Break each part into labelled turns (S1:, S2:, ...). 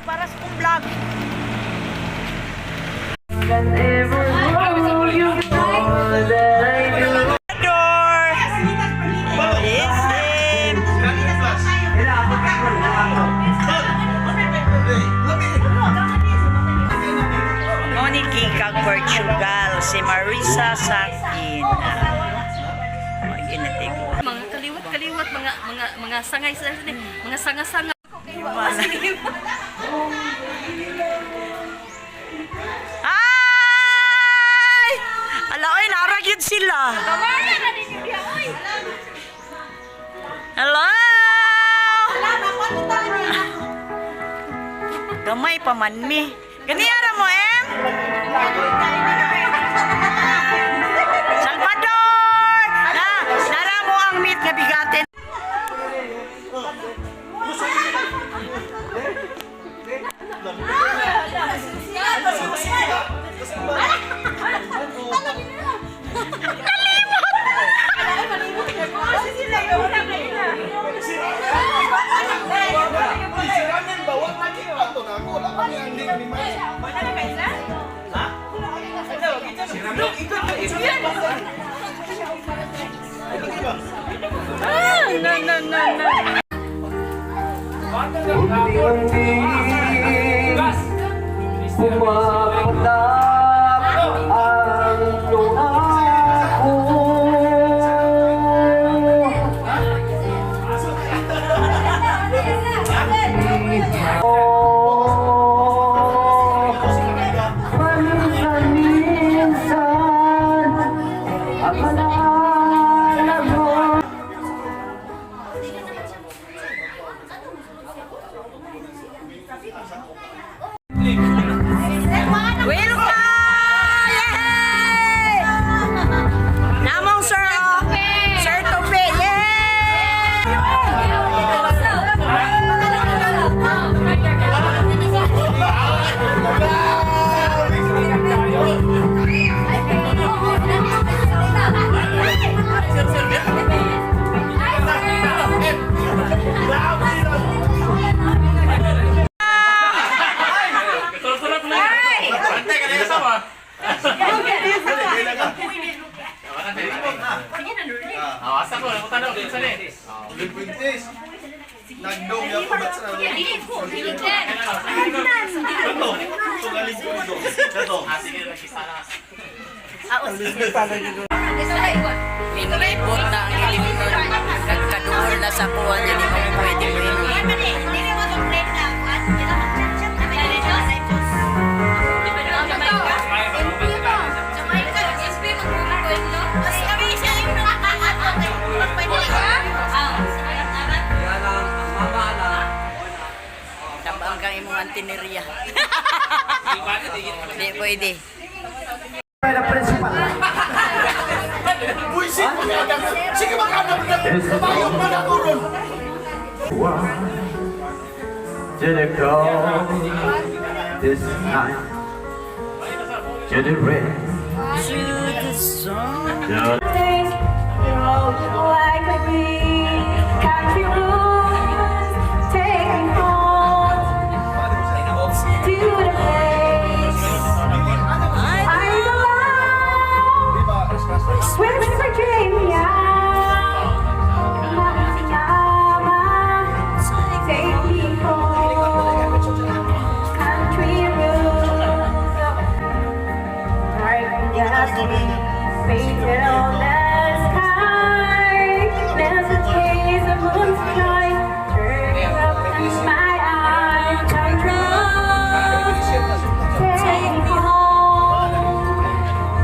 S1: Para sa kong vlog. Door. Listen. Monique kag Portugal, si Marisa Sakin. Ginatigo.
S2: Mga kaliwat-kaliwat, mga sangay sa mga sanga-sanga.
S1: Ay! Ala, oy, naara gyud sila. Hello! Gamay pa man mi. Ganiyara mo, em? Salvador! Na, nara mo ang meat nga bigatin. No, no, no, no.
S3: Unti-unti pumapatak ang luha ko. Paminsan-minsan ang alaala mo.
S1: Welcome! Yay! Namong sir, oh. Sir Tope, yay!
S4: Nagdong ya ko ba't sa
S1: Inulibot na ang ilimnon. Nagkaduol na sa kuha niya, di mo pwede mo inom. Tabang kang imong antinerya. Di pwede.
S4: Buisit mo nga. Sige, magkano na. Bayo pa na ko ron.
S3: Did it go this night? Did it rain?
S1: To the sun.
S5: Like a big country roads, take me home to the place I belong. West Virginia, Mama, take me home, country roads. Dark gasoline, faded on the sky. There's a chase of moonlight, turn up in my eyes. Country roads, take me home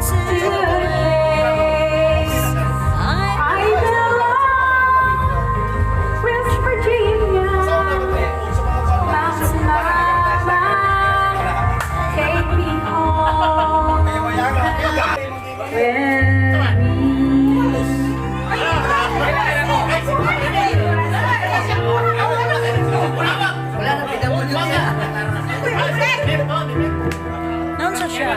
S5: to the place I belong. West Virginia, Mountain Mama, take me home. With me.
S1: Noon sa siya.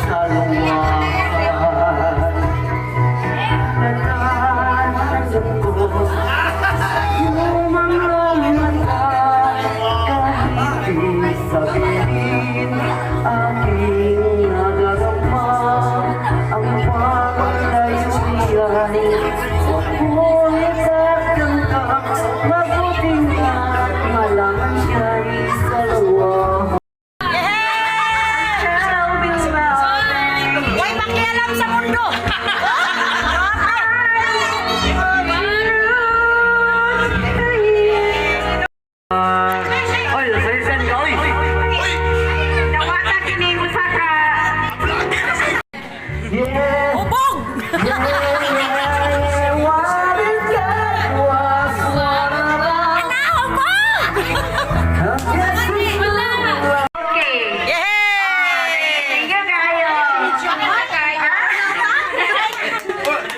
S3: Sa lumaan.
S1: sa mundo.
S3: Oy, sa ka, oy!
S5: Nawata kini usa ka
S3: Yeah!
S1: Hubog!
S3: Yeah! What is that? Was one of us.
S1: Ana, hubog!
S5: Okay.
S1: Yay!
S5: Thank you kayo.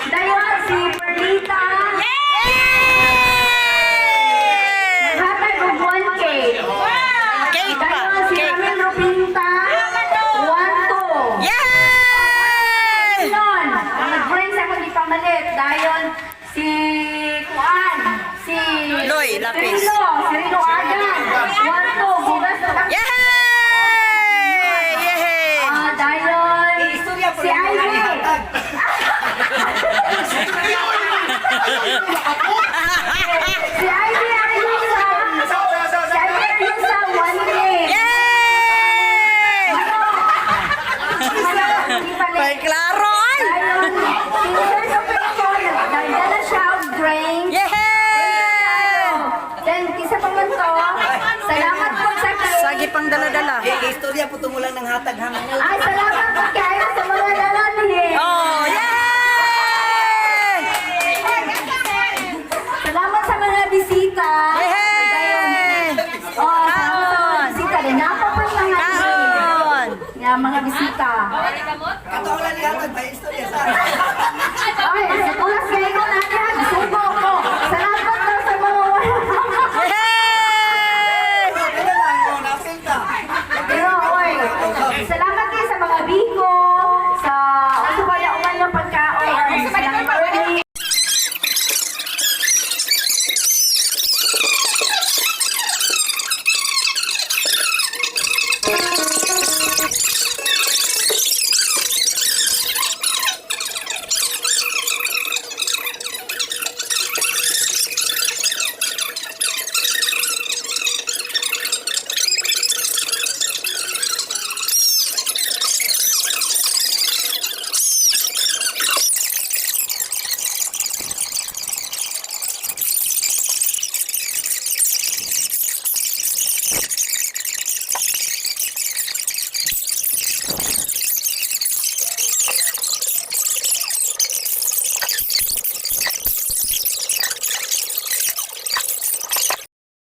S5: Dayon si Perlita.
S1: Yay!
S5: Hatag og 1K.
S1: Cake pa.
S5: Dayon si
S1: Cake.
S5: Ramil Rupinta. 1-2.
S1: Yay!
S5: Dayon, ang nag-bring sa akong ipamalit. Dayon si Kuan, si
S1: Loy Lapis.
S5: Rino, si Rino Agan. 1-2. Bugas na
S1: Yay! Yay!
S5: Ah, dayon si Ivy. Si Ivy Ayusa. Si Ivy Ayusa, 1K.
S1: Yay!
S5: May
S1: May klaro ay!
S5: Dayon, si Sir Sopeto, nagdala siya og drink.
S1: Yay!
S5: Then, isa pa man to, salamat po sa cake.
S1: Sagi pang dala-dala.
S6: Istorya po tumulang ng hatag ha mga
S5: Ay, salamat po kayo sa mga dala niya.
S1: Oh, yay!
S5: Salamat sa mga bisita.
S1: Yay!
S5: Oh, salamat sa mga bisita. Then, napa po mga
S1: Kaon!
S5: Nga mga bisita.
S6: Katulang ni hatag ba istorya sa
S5: Ay, sa tulas kayo ko na niya. Subo ko. Salamat daw sa mga
S1: Yay!
S6: Kaya lang mo napil ka.
S5: Pero, oy, salamat kayo sa mga biko, sa ano ba yung uman ng pagkaon, sa early.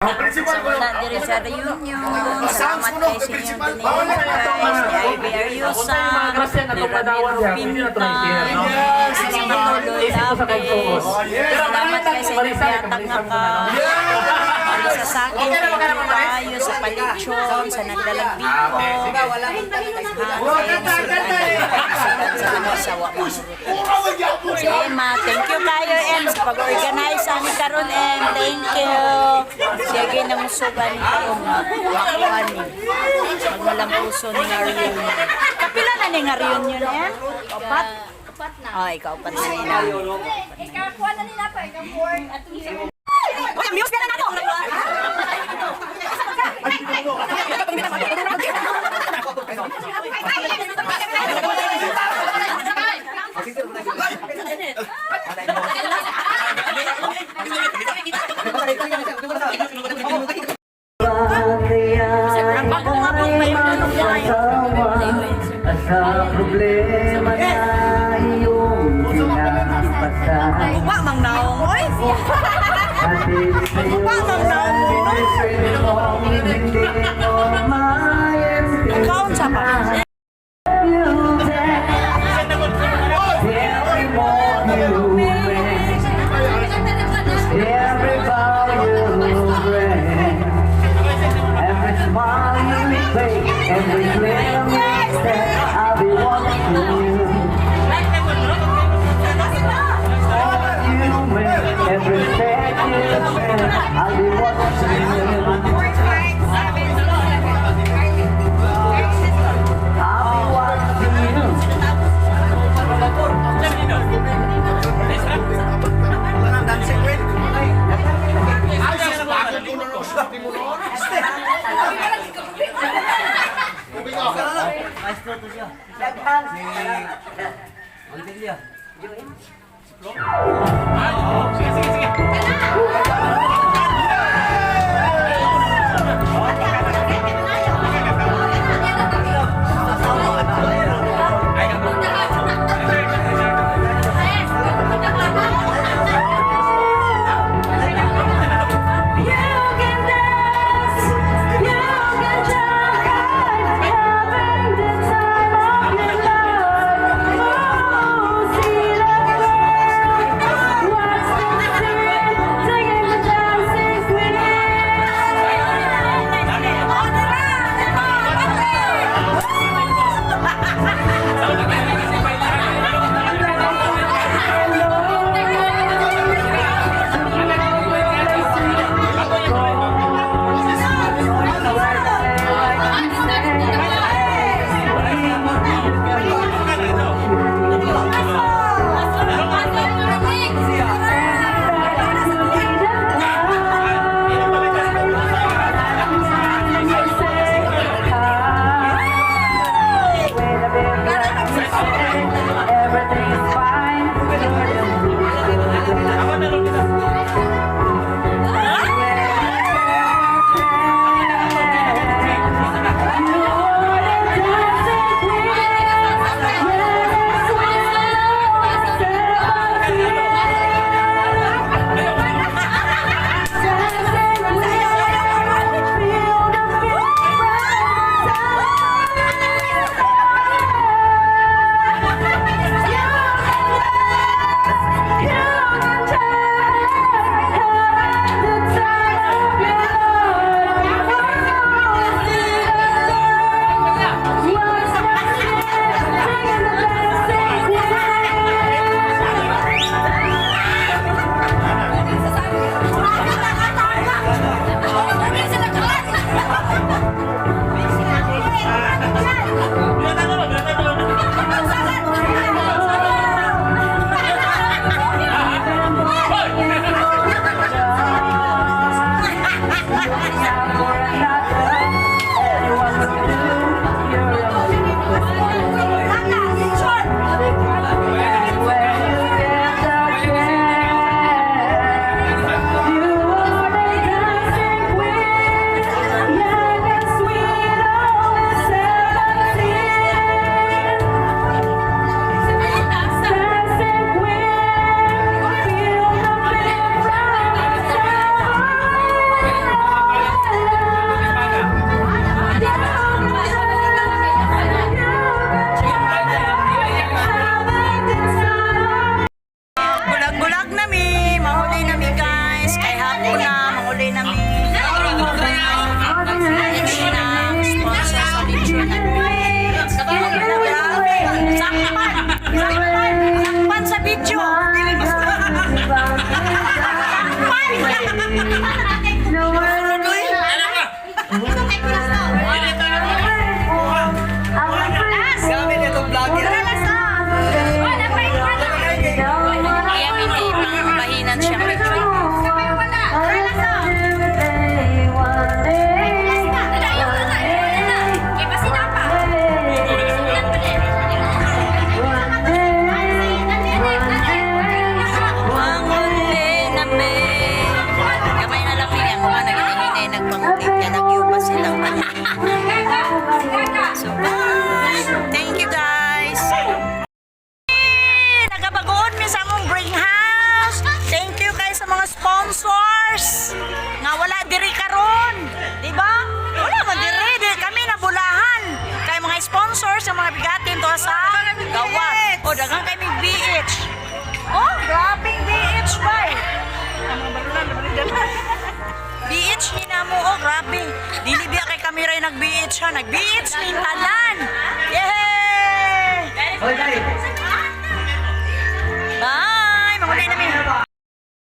S4: Principal ko.
S1: Wala diri sa reunion. Salamat kay sa inyong donation guys. Ni Ivy Ariosa, ni Ramiro Pinta, si Manolo Lapis. Salamat kay sa inyong yatag nga ka. Diri sa sakin, thank you kayo sa palitsyon, sa nagdalang biko. Sa wa Si Emma, thank you kayo Em sa pag-organize ani karon Em. Thank you. Siya ginamusugan ni karon wakuan ni. Magwalang puso ni nga reunion. Kapila na ni nga reunion Em? Upat?
S2: Upat na.
S1: Oh, ikaw upat na nila.
S2: Ikaw na nila pa, ikaw four at
S1: Uy, ang muse na lang ako.
S3: Kaya ika'y magsasawa sa problema na iyong pinapasan.
S1: Uba mang naong oy.
S3: Hatid sa'yo ang mong hindi mo maintindihan.
S1: Kaon sa pa.
S3: You take every moment you make, every vow you break, every smile you fake, every little step I'll be watching you. You make every step you take, I'll be watching you.
S4: Sige, sige, sige.
S5: You can dance, you can jive, having the time of your life. Oh, see the world, what's the thrill? Taking the dancing queen. Everything's fine.
S1: Bulag-bulag na mi, mahuli na mi, guys. Kay hapon na, mahuli na mi. Ng sponsor sa lechon at Sakpan! Sakpan! Sakpan sa video! Sakpan!
S6: Gamit itong vlogger.
S1: Kaya hindi pang bahinan siya medyo. Manguli na mi. Kamay na lang niya. Kung ano, ginahinay nagpangulit. Kaya nagyupa sila. So, bye! Thank you, guys! Nagabagoon mi sa among greenhouse. Thank you kay sa mga sponsors. Nga wala diri karon, di ba? Wala man diri, di kami nabulahan. Kay mga sponsors sa mga bigatin to sa gawa. O daghan kay mig BH. Oh, grabing BH bay. BH ni namo, oh grabe. Dili biya kay kami ray nag BH ha, nag BH ni tanan. Yay! Bye! Manguli nami.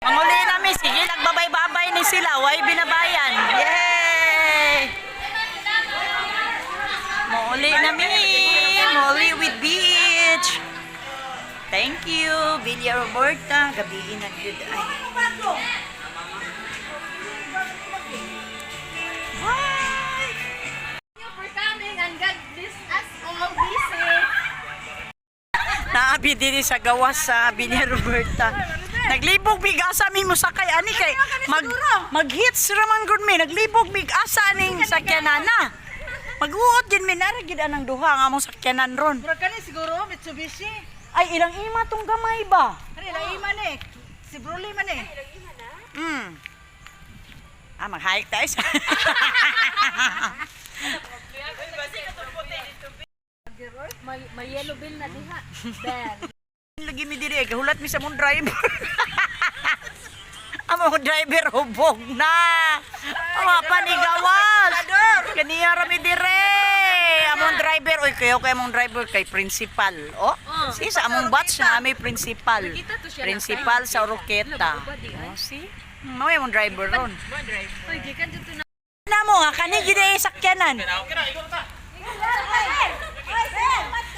S1: Manguli nami. Sige, nagbabay-babay ni sila. Way binabayan. Yay! Manguli nami. Manguli with beach. Thank you, Villa Roberta. Gabiin na good ay. Bye!
S2: Thank you for coming and God bless us all. Be safe.
S1: Naabi diri sa gawas sa Villa Roberta. Naglibog mig asa mi mosakay ani kay mag hits ra man gud mi. Naglibog mig asa ning sakyanana. Mag-uot din mi, nara gid anang duha ang among sakyanan ron.
S6: Murag kani siguro Mitsubishi.
S1: Ay, ilang ima tong gamay ba?
S6: Kani la ima ni. Si Broly man eh.
S1: Ah, mag-hike tayo sa.
S2: May yellow bill na diha.
S1: Lagi mi diri, kahulat mi sa mong driver. Among driver hubog na. Awa pa ni gawas. Kaniya ra mi dire. Among driver, oy, kayo kay among driver kay principal. Oh, si sa among batch na ami principal. Principal sa Oroqueta. Oh, see? Mao among driver ron.
S2: Oy, gikan dito na.
S1: Na mo nga kani gid ay sakyanan.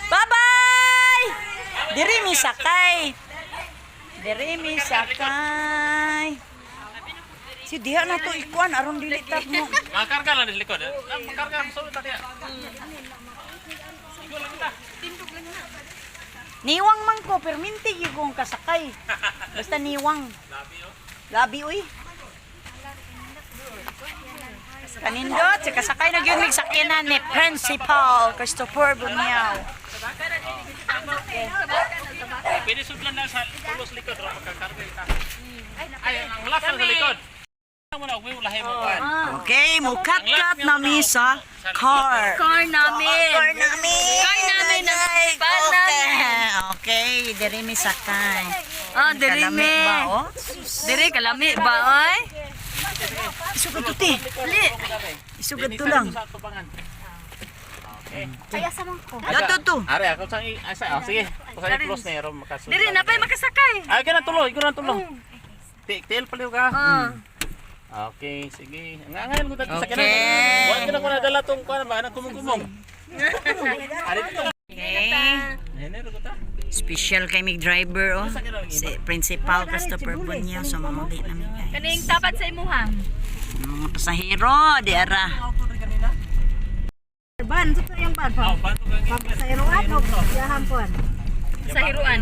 S1: Bye-bye! Diri mi sakay. Diri mi sakay. Si diha na to ikuan aron dili ta mo.
S7: Makarga lang sa likod. Ah, makarga, sulod na kaya.
S1: Niwang man ko perminti gyud kong kasakay. Basta niwang. Labi oy. Kanindot, si kasakay na gyud mig sakyanan ni Principal Christopher Bunyao.
S7: Pwede sudlan na sa tulos likod ra makakarga ita. Ay, ang last na sa likod. Mo na ug lahi mo kuan.
S1: Okay, mukat-kat na mi sa car.
S2: Car namin.
S1: Car namin.
S2: Car namin ang
S1: Okay.
S2: pan namin.
S1: Okay, diri mi sakay.
S2: Ah, diri
S1: Kalami
S2: mi.
S1: ba, oh?
S2: Diri kalami ba oy?
S1: Isugad to, te.
S2: Dili.
S1: Isugad to lang.
S7: Sa tubangan.
S5: Ay, asa man ko.
S1: Dato to.
S7: Are ako sa asa, oh, sige. Kung sa close na ro makasulod.
S2: Diri na pay makasakay.
S7: Ay, kana tulo, ikaw na tulo. Tiil paliw ka.
S2: Ah.
S7: Okay, sige. Ang angayon ko dito sa
S1: Okay.
S7: kanan. Wa ka na ko nadala tong kuan ba anang kumong-kumong. Ari to.
S1: Okay.
S7: Henero ko ta.
S1: Special kay mig driver, oh. Si Principal Christopher Bunyao. So, mamuli namin, guys.
S2: Kaning tapat sa imuha.
S1: Mga pasahero, di ara.
S6: Ban, sa yung ban.
S7: Oh, bato ka
S6: Sa iruan o yahampon.
S2: Sa hiruan.